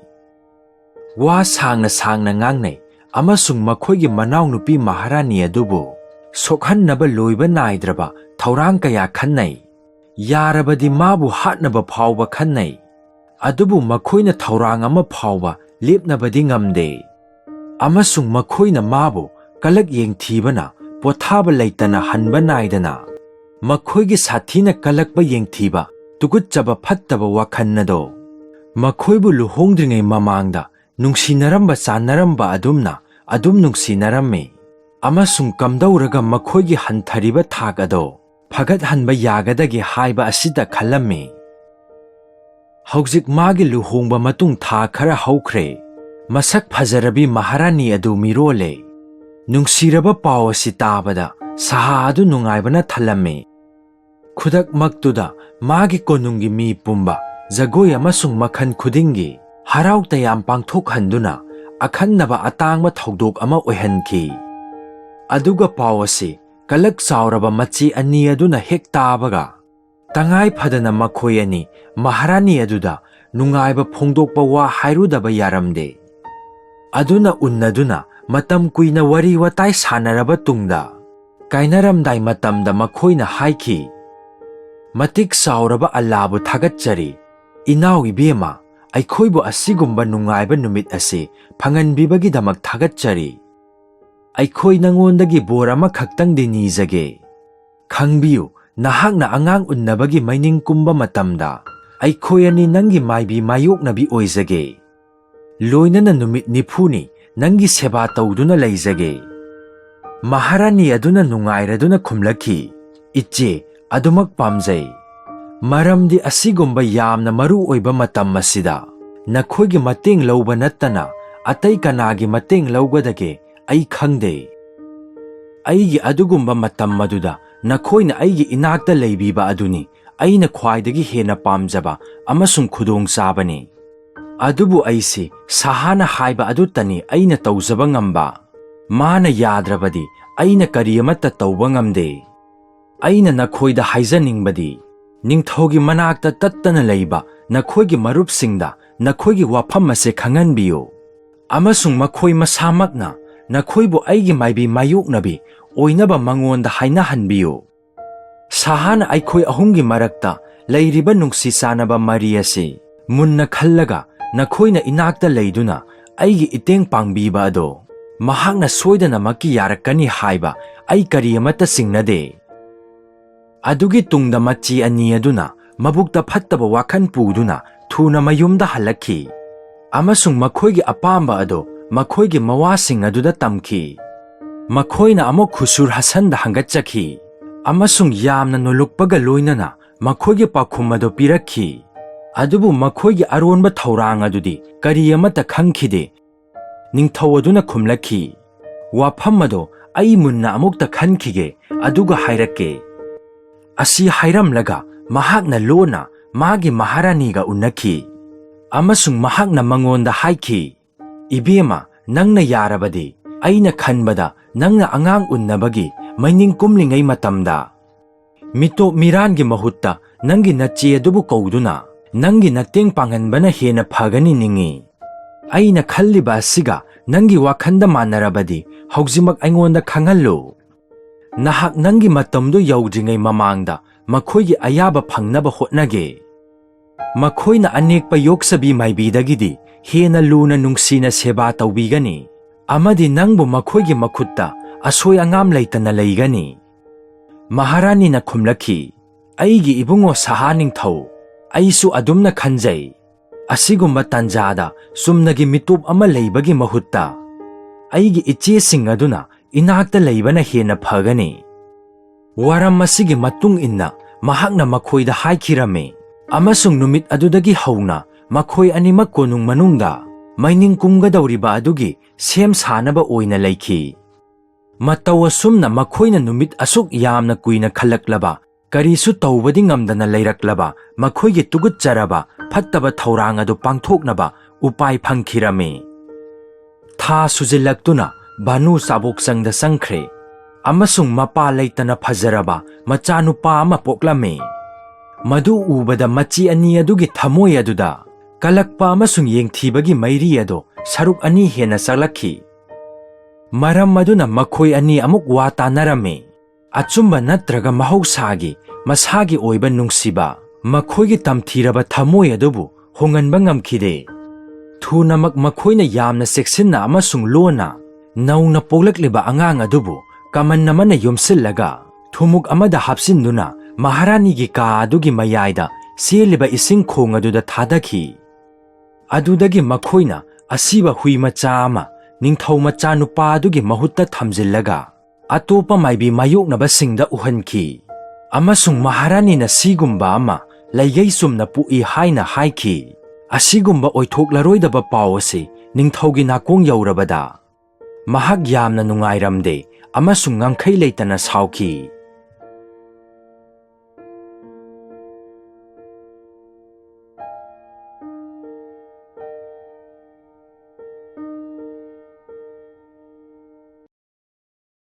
ꯋꯥ ꯁꯥꯡꯅ ꯁꯥꯡꯅ ꯉꯥꯡꯅꯩ ꯑꯃꯁꯨꯡ ꯃꯈꯣꯏꯒꯤ ꯃꯅꯥꯎꯅꯨꯄꯤ ꯃꯍꯥꯔꯥꯅꯤ ꯑꯗꯨꯕꯨ ꯁꯣꯛꯍꯟꯅꯕ ꯂꯣꯏꯕ ꯅꯥꯏꯗ꯭ꯔꯕ ꯊꯧꯔꯥꯡ ꯀꯌꯥ ꯈꯟꯅꯩ꯫ ꯌꯥꯔꯕꯗꯤ ꯃꯥꯕꯨ ꯍꯥꯠꯅꯕ ꯐꯥꯎꯕ ꯈꯟꯅꯩ꯫ ꯑꯗꯨꯕꯨ ꯃꯈꯣꯏꯅ ꯊꯧꯔꯥꯡ ꯑꯃ ꯐꯥꯎꯕ ꯂꯦꯞꯅꯕꯗꯤ ꯉꯝꯗꯦ꯫ ꯑꯃꯁꯨꯡ ꯃꯈꯣꯏꯅ ꯃꯥꯕꯨ ꯀꯂꯛ ꯌꯦꯡꯊꯤꯕꯅ ꯄꯣꯊꯥꯕ ꯂꯩꯇꯅ ꯍꯟꯕ ꯅꯥꯏꯗꯅ ꯃꯈꯣꯏꯒꯤ ꯁꯥꯊꯤꯅ ꯀꯂꯛꯄ ꯌꯦꯡꯊꯤꯕ ꯇꯨꯀꯠꯆꯕ ꯐꯠꯇꯕ ꯋꯥꯈꯜ ꯑꯗꯣ ꯃꯈꯣꯏꯕꯨ ꯂꯨꯍꯣꯡꯗ꯭ꯔꯤꯉꯩ ꯃꯃꯥꯡꯗ ꯅꯨꯡꯁꯤꯅꯔꯝꯕ ꯆꯥꯟꯅꯔꯝꯕ ꯑꯗꯨꯝꯅ ꯑꯗꯨꯝ ꯅꯨꯡꯁꯤꯅꯔꯝꯃꯤ, ꯑꯃꯁꯨꯡ ꯀꯝꯗꯧꯔꯒ ꯃꯈꯣꯏꯒꯤ ꯍꯟꯊꯔꯤꯕ ꯊꯥꯛ ꯑꯗꯣ ꯐꯒꯠꯍꯟꯕ ꯌꯥꯒꯗꯒꯦ ꯍꯥꯏꯕ ꯑꯁꯤꯗ ꯈꯜꯂꯝꯃꯤ꯫ ꯍꯧꯖꯤꯛ ꯃꯥꯒꯤ ꯂꯨꯍꯣꯡꯕ ꯃꯇꯨꯡ ꯊꯥ ꯈꯔ ꯍꯧꯈ꯭ꯔꯦ꯫ ꯃꯁꯛ ꯐꯖꯔꯕꯤ ꯃꯍꯥꯔꯥꯅꯤ ꯑꯗꯨ ꯃꯤꯔꯣꯜꯂꯦ꯫ ꯅꯨꯡꯁꯤꯔꯕ ꯄꯥꯎ ꯑꯁꯤ ꯇꯥꯕꯗ ꯁꯍꯥ ꯑꯗꯨ ꯅꯨꯡꯉꯥꯏꯕꯅ ꯊꯜꯂꯝꯃꯤ꯫ ꯈꯨꯗꯛꯃꯛꯇꯨꯗ ꯃꯥꯒꯤ ꯀꯣꯅꯨꯡꯒꯤ ꯃꯤ ꯄꯨꯝꯕ ꯖꯒꯣꯏ ꯑꯃꯁꯨꯡ ꯃꯈꯜ ꯈꯨꯗꯤꯡꯒꯤ ꯍꯔꯥꯎ ꯇꯌꯥꯝ ꯄꯥꯡꯊꯣꯛꯍꯟꯗꯨꯅ ꯑꯈꯟꯅꯕ ꯑꯇꯥꯡꯕ ꯊꯧꯗꯣꯛ ꯑꯃ ꯑꯣꯏꯍꯟꯈꯤ꯫ ꯑꯗꯨꯒ ꯄꯥꯎ ꯑꯁꯤ ꯀꯂꯛ ꯆꯥꯎꯔꯕ ꯃꯆꯤ ꯑꯅꯤ ꯑꯗꯨꯅ ꯍꯦꯛ ꯇꯥꯕꯒ, ꯇꯉꯥꯏ ꯐꯗꯅ ꯃꯈꯣꯏ ꯑꯅꯤ ꯃꯍꯥꯔꯥꯅꯤ ꯑꯗꯨꯗ ꯅꯨꯡꯉꯥꯏꯕ ꯐꯣꯡꯗꯣꯛꯄ ꯋꯥ ꯍꯥꯏꯔꯨꯗꯕ ꯌꯥꯔꯝꯗꯦ꯫ ꯑꯗꯨꯅ ꯎꯅꯗꯨꯅ ꯃꯇꯝ ꯀꯨꯏꯅ ꯋꯥꯔꯤ ꯋꯥꯇꯥꯏ ꯁꯥꯟꯅꯔꯕ ꯇꯨꯡꯗ, ꯀꯥꯏꯅꯔꯝꯗꯥꯏ ꯃꯇꯝꯗ ꯃꯈꯣꯏꯅ ꯍꯥꯏꯈꯤ, "ꯃꯇꯤꯛ ꯆꯥꯎꯔꯕ ꯑꯜꯂꯥꯕꯨ ꯊꯥꯒꯠꯆꯔꯤ꯫ ꯏꯅꯥꯎ ꯏꯕꯦꯝꯃ, ꯑꯩꯈꯣꯏꯕꯨ ꯑꯁꯤꯒꯨꯝꯕ ꯅꯨꯡꯉꯥꯏꯕ ꯅꯨꯃꯤꯠ ꯑꯁꯤ ꯐꯪꯍꯟꯕꯤꯕꯒꯤꯗꯃꯛ ꯊꯥꯒꯠꯆꯔꯤ꯫ ꯑꯩꯈꯣꯏ ꯅꯉꯣꯟꯗꯒꯤ ꯕꯣꯔ ꯑꯃꯈꯛꯇꯪꯗꯤ ꯅꯤꯖꯒꯦ꯫ ꯈꯪꯕꯤꯌꯨ, ꯅꯍꯥꯛꯅ ꯑꯉꯥꯡ ꯎꯟꯅꯕꯒꯤ ꯃꯩꯅꯤꯡ ꯀꯨꯝꯕ ꯃꯇꯝꯗ ꯑꯩꯈꯣꯏ ꯑꯅꯤ ꯅꯪꯒꯤ ꯃꯥꯏꯕꯤ ꯃꯥꯌꯣꯛꯅꯕꯤ ꯑꯣꯏꯖꯒꯦ꯫ ꯂꯣꯏꯅꯅ ꯅꯨꯃꯤꯠ ꯅꯤꯐꯨꯅꯤ ꯅꯪꯒꯤ ꯁꯦꯕꯥ ꯇꯧꯗꯨꯅ ꯂꯩꯖꯒꯦ꯫" ꯃꯍꯥꯔꯥꯅꯤ ꯑꯗꯨꯅ ꯅꯨꯡꯉꯥꯏꯔꯗꯨꯅ ꯈꯨꯝꯂꯛꯈꯤ, "ꯏꯆꯦ, ꯑꯗꯨꯃꯛ ꯄꯥꯝꯖꯩ꯫ ꯃꯔꯝꯗꯤ ꯑꯁꯤꯒꯨꯝꯕ ꯌꯥꯝꯅ ꯃꯔꯨ ꯑꯣꯏꯕ ꯃꯇꯝ ꯑꯁꯤꯗ ꯅꯈꯣꯏꯒꯤ ꯃꯇꯦꯡ ꯂꯧꯕ ꯅꯠꯇꯅ ꯑꯇꯩ ꯀꯅꯥꯒꯤ ꯃꯇꯦꯡ ꯂꯧꯒꯗꯒꯦ ꯑꯩ ꯈꯪꯗꯦ꯫ ꯑꯩꯒꯤ ꯑꯗꯨꯒꯨꯝꯕ ꯃꯇꯝ ꯑꯗꯨꯗ ꯅꯈꯣꯏꯅ ꯑꯩꯒꯤ ꯏꯅꯥꯛꯇ ꯂꯩꯕꯤꯕ ꯑꯗꯨꯅꯤ ꯑꯩꯅ ꯈ꯭ꯋꯥꯏꯗꯒꯤ ꯍꯦꯟꯅ ꯄꯥꯝꯖꯕ ꯑꯃꯁꯨꯡ ꯈꯨꯗꯣꯡꯆꯥꯕꯅꯤ꯫ ꯑꯗꯨꯕꯨ ꯑꯩꯁꯤ ꯁꯍꯥꯅ ꯍꯥꯏꯕ ꯑꯗꯨꯇꯅꯤ ꯑꯩꯅ ꯇꯧꯖꯕ ꯉꯝꯕ꯫ ꯃꯥꯅ ꯌꯥꯗ꯭ꯔꯕꯗꯤ ꯑꯩꯅ ꯀꯔꯤ ꯑꯃꯠꯇ ꯇꯧꯕ ꯉꯝꯗꯦ꯫ ꯑꯩꯅ ꯅꯈꯣꯏꯗ ꯍꯥꯏꯖꯅꯤꯡꯕꯗꯤ, ꯅꯤꯡꯊꯧꯒꯤ ꯃꯅꯥꯛꯇ ꯇꯠꯇꯅ ꯂꯩꯕ ꯅꯈꯣꯏꯒꯤ ꯃꯔꯨꯞꯁꯤꯡꯗ ꯅꯈꯣꯏꯒꯤ ꯋꯥꯐꯝ ꯑꯁꯤ ꯈꯪꯍꯟꯕꯤꯌꯨ, ꯑꯃꯁꯨꯡ ꯃꯈꯣꯏ ꯃꯁꯥꯃꯛꯅ ꯅꯈꯣꯏꯕꯨ ꯑꯩꯒꯤ ꯃꯥꯏꯕꯤ ꯃꯥꯌꯣꯛꯅꯕꯤ ꯑꯣꯏꯅꯕ ꯃꯉꯣꯟꯗ ꯍꯥꯏꯅꯍꯟꯕꯤꯌꯨ꯫ ꯁꯍꯥꯅ ꯑꯩꯈꯣꯏ ꯑꯍꯨꯝꯒꯤ ꯃꯔꯛꯇ ꯂꯩꯔꯤꯕ ꯅꯨꯡꯁꯤ ꯆꯥꯟꯅꯕ ꯃꯔꯤ ꯑꯁꯤ ꯃꯨꯟꯅ ꯈꯜꯂꯒ ꯅꯈꯣꯏꯅ ꯏꯅꯥꯛꯇ ꯂꯩꯗꯨꯅ ꯑꯩꯒꯤ ꯏꯇꯦꯡ ꯄꯥꯡꯕꯤꯕ ꯑꯗꯣ ꯃꯍꯥꯛꯅ ꯁꯣꯏꯗꯅꯃꯛꯀꯤ ꯌꯥꯔꯛꯀꯅꯤ ꯍꯥꯏꯕ ꯑꯩ ꯀꯔꯤ ꯑꯃꯠꯇ ꯆꯤꯡꯅꯗꯦ꯫" ꯑꯗꯨꯒꯤ ꯇꯨꯡꯗ ꯃꯆꯤ ꯑꯅꯤ ꯑꯗꯨꯅ ꯃꯕꯨꯛꯇ ꯐꯠꯇꯕ ꯋꯥꯈꯜ ꯄꯨꯗꯨꯅ ꯊꯨꯅ ꯃꯌꯨꯝꯗ ꯍꯜꯂꯛꯈꯤ ꯑꯃꯁꯨꯡ ꯃꯈꯣꯏꯒꯤ ꯑꯄꯥꯝꯕ ꯑꯗꯨ ꯃꯈꯣꯏꯒꯤ ꯃꯋꯥꯁꯤꯡ ꯑꯗꯨꯗ ꯇꯝꯈꯤ꯫ ꯃꯈꯣꯏꯅ ꯑꯃꯨꯛ ꯈꯨꯁꯨꯔ ꯍꯁꯟꯗ ꯍꯪꯒꯠꯆꯈꯤ ꯑꯃꯁꯨꯡ ꯌꯥꯝꯅ ꯅꯣꯜꯂꯨꯛꯄꯒ ꯂꯣꯏꯅꯅ ꯃꯈꯣꯏꯒꯤ ꯄꯥꯎꯈꯨꯝ ꯑꯗꯨ ꯄꯤꯔꯛꯈꯤ꯫ ꯑꯗꯨꯕꯨ ꯃꯈꯣꯏꯒꯤ ꯑꯔꯣꯟꯕ ꯊꯧꯔꯥꯡ ꯑꯗꯨꯗꯤ ꯀꯔꯤ ꯑꯃꯠꯇ ꯈꯪꯈꯤꯗꯦ꯫ ꯅꯤꯡꯊꯧ ꯑꯗꯨꯅ ꯈꯨꯝꯂꯛꯈꯤ, "ꯋꯥꯐꯝ ꯑꯗꯨ ꯑꯩ ꯃꯨꯟꯅ ꯑꯃꯨꯛꯇ ꯈꯟꯈꯤꯒꯦ, ꯑꯗꯨꯒ ꯍꯥꯏꯔꯛꯀꯦ"꯫ ꯑꯁꯤ ꯍꯥꯏꯔꯝꯂꯒ ꯃꯍꯥꯛꯅ ꯂꯣꯟꯅ ꯃꯥꯒꯤ ꯃꯍꯥꯔꯥꯅꯤꯒ ꯎꯅꯈꯤ ꯑꯃꯁꯨꯡ ꯃꯍꯥꯛꯅ ꯃꯉꯣꯟꯗ ꯍꯥꯏꯈꯤ, "ꯏꯕꯦꯝꯃ, ꯅꯪꯅ ꯌꯥꯔꯕꯗꯤ, ꯑꯩꯅ ꯈꯟꯕꯗ ꯅꯪꯅ ꯑꯉꯥꯡ ꯎꯟꯅꯕꯒꯤ ꯃꯩꯅꯤꯡ ꯀꯨꯝꯂꯤꯉꯩ ꯃꯇꯝꯗ ꯃꯤꯇꯣꯞ ꯃꯤꯔꯥꯟꯒꯤ ꯃꯍꯨꯠꯇ ꯅꯪꯒꯤ ꯅꯆꯦ ꯑꯗꯨꯕꯨ ꯀꯧꯗꯨꯅ ꯅꯪꯒꯤ ꯃꯇꯦꯡ ꯄꯥꯡꯍꯟꯕꯅ ꯍꯦꯟꯅ ꯐꯒꯅꯤ ꯅꯤꯡꯏ꯫ ꯑꯩꯅ ꯈꯜꯂꯤꯕ ꯑꯁꯤꯒ ꯅꯪꯒꯤ ꯋꯥꯈꯜꯗ ꯃꯥꯟꯅꯔꯕꯗꯤ ꯍꯧꯖꯤꯛꯃꯛ ꯑꯩꯉꯣꯟꯗ ꯈꯪꯍꯜꯂꯨ꯫ ꯅꯍꯥꯛ ꯅꯪꯒꯤ ꯃꯇꯝꯗꯨ ꯌꯧꯗ꯭ꯔꯤꯉꯩ ꯃꯃꯥꯡꯗ ꯃꯈꯣꯏꯒꯤ ꯑꯌꯥꯕ ꯐꯪꯅꯕ ꯍꯣꯠꯅꯒꯦ꯫ ꯃꯈꯣꯏꯅ ꯑꯅꯦꯛꯄ ꯌꯣꯛꯆꯕꯤ ꯃꯥꯏꯕꯤꯗꯒꯤꯗꯤ ꯍꯦꯟꯅ ꯂꯨꯅ ꯅꯨꯡꯁꯤꯅ ꯁꯦꯕꯥ ꯇꯧꯕꯤꯒꯅꯤ ꯑꯃꯗꯤ ꯅꯪꯕꯨ ꯃꯈꯣꯏꯒꯤ ꯃꯈꯨꯠꯇ ꯑꯁꯣꯏ ꯑꯉꯥꯝ ꯂꯩꯇꯅ ꯂꯩꯒꯅꯤ"꯫ ꯃꯍꯥꯔꯥꯅꯤꯅ ꯈꯨꯝꯂꯛꯈꯤ, "ꯑꯩꯒꯤ ꯏꯕꯨꯡꯉꯣ ꯁꯍꯥ ꯅꯤꯡꯊꯧ, ꯑꯩꯁꯨ ꯑꯗꯨꯝꯅ ꯈꯟꯖꯩ꯫ ꯑꯁꯤꯒꯨꯝꯕ ꯇꯥꯟꯖꯥꯗ ꯆꯨꯝꯅꯒꯤ ꯃꯤꯇꯣꯞ ꯑꯃ ꯂꯩꯕꯒꯤ ꯃꯍꯨꯠꯇ ꯑꯩꯒꯤ ꯏꯆꯦꯁꯤꯡ ꯑꯗꯨꯅ ꯏꯅꯥꯛꯇ ꯂꯩꯕꯅ ꯍꯦꯟꯅ ꯐꯒꯅꯤ"꯫ ꯋꯥꯔꯝ ꯑꯁꯤꯒꯤ ꯃꯇꯨꯡ ꯏꯟꯅ ꯃꯍꯥꯛꯅ ꯃꯈꯣꯏꯗ ꯍꯥꯏꯈꯤꯔꯝꯃꯤ, ꯑꯃꯁꯨꯡ ꯅꯨꯃꯤꯠ ꯑꯗꯨꯗꯒꯤ ꯍꯧꯅ ꯃꯈꯣꯏ ꯑꯅꯤꯃꯛ ꯀꯣꯅꯨꯡ ꯃꯅꯨꯡꯗ ꯃꯩꯅꯤꯡ ꯀꯨꯝꯒꯗꯧꯔꯤꯕ ꯑꯗꯨꯒꯤ ꯁꯦꯝ ꯁꯥꯅꯕ ꯑꯣꯏꯅ ꯂꯩꯈꯤ꯫ ꯃꯇꯧ ꯑꯁꯨꯝꯅ ꯃꯈꯣꯏꯅ ꯅꯨꯃꯤꯠ ꯑꯁꯨꯛ ꯌꯥꯝꯅ ꯀꯨꯏꯅ ꯈꯜꯂꯛꯂꯕ, ꯀꯔꯤꯁꯨ ꯇꯧꯕꯗꯤ ꯉꯝꯗꯅ ꯂꯩꯔꯛꯂꯕ ꯃꯈꯣꯏꯒꯤ ꯇꯨꯒꯨꯠꯆꯔꯕ ꯐꯠꯇꯕ ꯊꯧꯔꯥꯡ ꯑꯗꯨ ꯄꯥꯡꯊꯣꯛꯅꯕ ꯎꯄꯥꯏ ꯐꯪꯈꯤꯔꯝꯃꯤ꯫ ꯊꯥ ꯁꯨꯖꯤꯜꯂꯛꯇꯨꯅ ꯚꯥꯅꯨ ꯆꯥꯕꯣꯛꯆꯪꯗ ꯆꯪꯈ꯭ꯔꯦ ꯑꯃꯁꯨꯡ ꯃꯄꯥ ꯂꯩꯇꯅ ꯐꯖꯔꯕ ꯃꯆꯥꯅꯨꯄꯥ ꯑꯃ ꯄꯣꯛꯂꯝꯃꯤ꯫ ꯃꯗꯨ ꯎꯕꯗ ꯃꯆꯤ ꯑꯅꯤ ꯑꯗꯨꯒꯤ ꯊꯃꯣꯏ ꯑꯗꯨꯗ ꯀꯂꯛꯄ ꯑꯃꯁꯨꯡ ꯌꯦꯡꯊꯤꯕꯒꯤ ꯃꯩꯔꯤ ꯑꯗꯨ ꯁꯔꯨꯛ ꯑꯅꯤ ꯍꯦꯟꯅ ꯆꯥꯛꯂꯛꯈꯤ꯫ ꯃꯔꯝ ꯑꯗꯨꯅ ꯃꯈꯣꯏ ꯑꯅꯤ ꯑꯃꯨꯛ ꯋꯥ ꯇꯥꯅꯔꯝꯃꯤ꯫ ꯑꯆꯨꯝꯕ ꯅꯠꯇ꯭ꯔꯒ ꯃꯍꯧꯁꯥꯒꯤ, ꯃꯁꯥꯒꯤ ꯑꯣꯏꯕ ꯅꯨꯡꯁꯤꯕ, ꯃꯈꯣꯏꯒꯤ ꯇꯝꯊꯤꯔꯕ ꯊꯃꯣꯏ ꯑꯗꯨꯕꯨ ꯍꯣꯡꯍꯟꯕ ꯉꯝꯈꯤꯗꯦ꯫ ꯊꯨꯅꯃꯛ ꯃꯈꯣꯏꯅ ꯌꯥꯝꯅ ꯆꯦꯛꯁꯤꯟꯅ ꯑꯃꯁꯨꯡ ꯂꯣꯟꯅ ꯅꯧꯅ ꯄꯣꯛꯂꯛꯂꯤꯕ ꯑꯉꯥꯡ ꯑꯗꯨꯕꯨ ꯀꯃꯟ ꯑꯃꯅ ꯌꯣꯝꯁꯤꯜꯂꯒ ꯊꯨꯝꯃꯨꯛ ꯑꯃꯗ ꯍꯥꯞꯆꯤꯟꯗꯨꯅ ꯃꯍꯥꯔꯥꯅꯤꯒꯤ ꯀꯥ ꯑꯗꯨꯒꯤ ꯃꯌꯥꯏꯗ ꯆꯦꯜꯂꯤꯕ ꯏꯁꯤꯡ ꯈꯣꯡ ꯑꯗꯨꯗ ꯊꯥꯗꯈꯤ꯫ ꯑꯗꯨꯗꯒꯤ ꯃꯈꯣꯏꯅ ꯑꯁꯤꯕ ꯍꯨꯏ ꯃꯆꯥ ꯑꯃ ꯅꯤꯡꯊꯧ ꯃꯆꯥꯅꯨꯄꯥ ꯑꯗꯨꯒꯤ ꯃꯍꯨꯠꯇ ꯊꯝꯖꯤꯜꯂꯒ, ꯑꯇꯣꯞꯄ ꯃꯥꯏꯕꯤ ꯃꯥꯌꯣꯛꯅꯕꯁꯤꯡꯗ ꯎꯍꯟꯈꯤ꯫ ꯑꯃꯁꯨꯡ ꯃꯍꯥꯔꯥꯅꯤꯅ ꯁꯤꯒꯨꯝꯕ ꯑꯃ ꯂꯩꯒꯩ ꯆꯨꯝꯅ ꯄꯣꯛꯏ ꯍꯥꯏꯅ ꯍꯥꯏꯈꯤ꯫ ꯑꯁꯤꯒꯨꯝꯕ ꯑꯣꯏꯊꯣꯛꯂꯔꯣꯏꯗꯕ ꯄꯥꯎ ꯑꯁꯤ ꯅꯤꯡꯊꯧꯒꯤ ꯅꯥꯀꯣꯡ ꯌꯧꯔꯕꯗ, ꯃꯍꯥꯛ ꯌꯥꯝꯅ ꯅꯨꯡꯉꯥꯏꯔꯝꯗꯦ ꯑꯃꯁꯨꯡ ꯉꯝꯈꯩ ꯂꯩꯇꯅ ꯁꯥꯎꯈꯤ꯫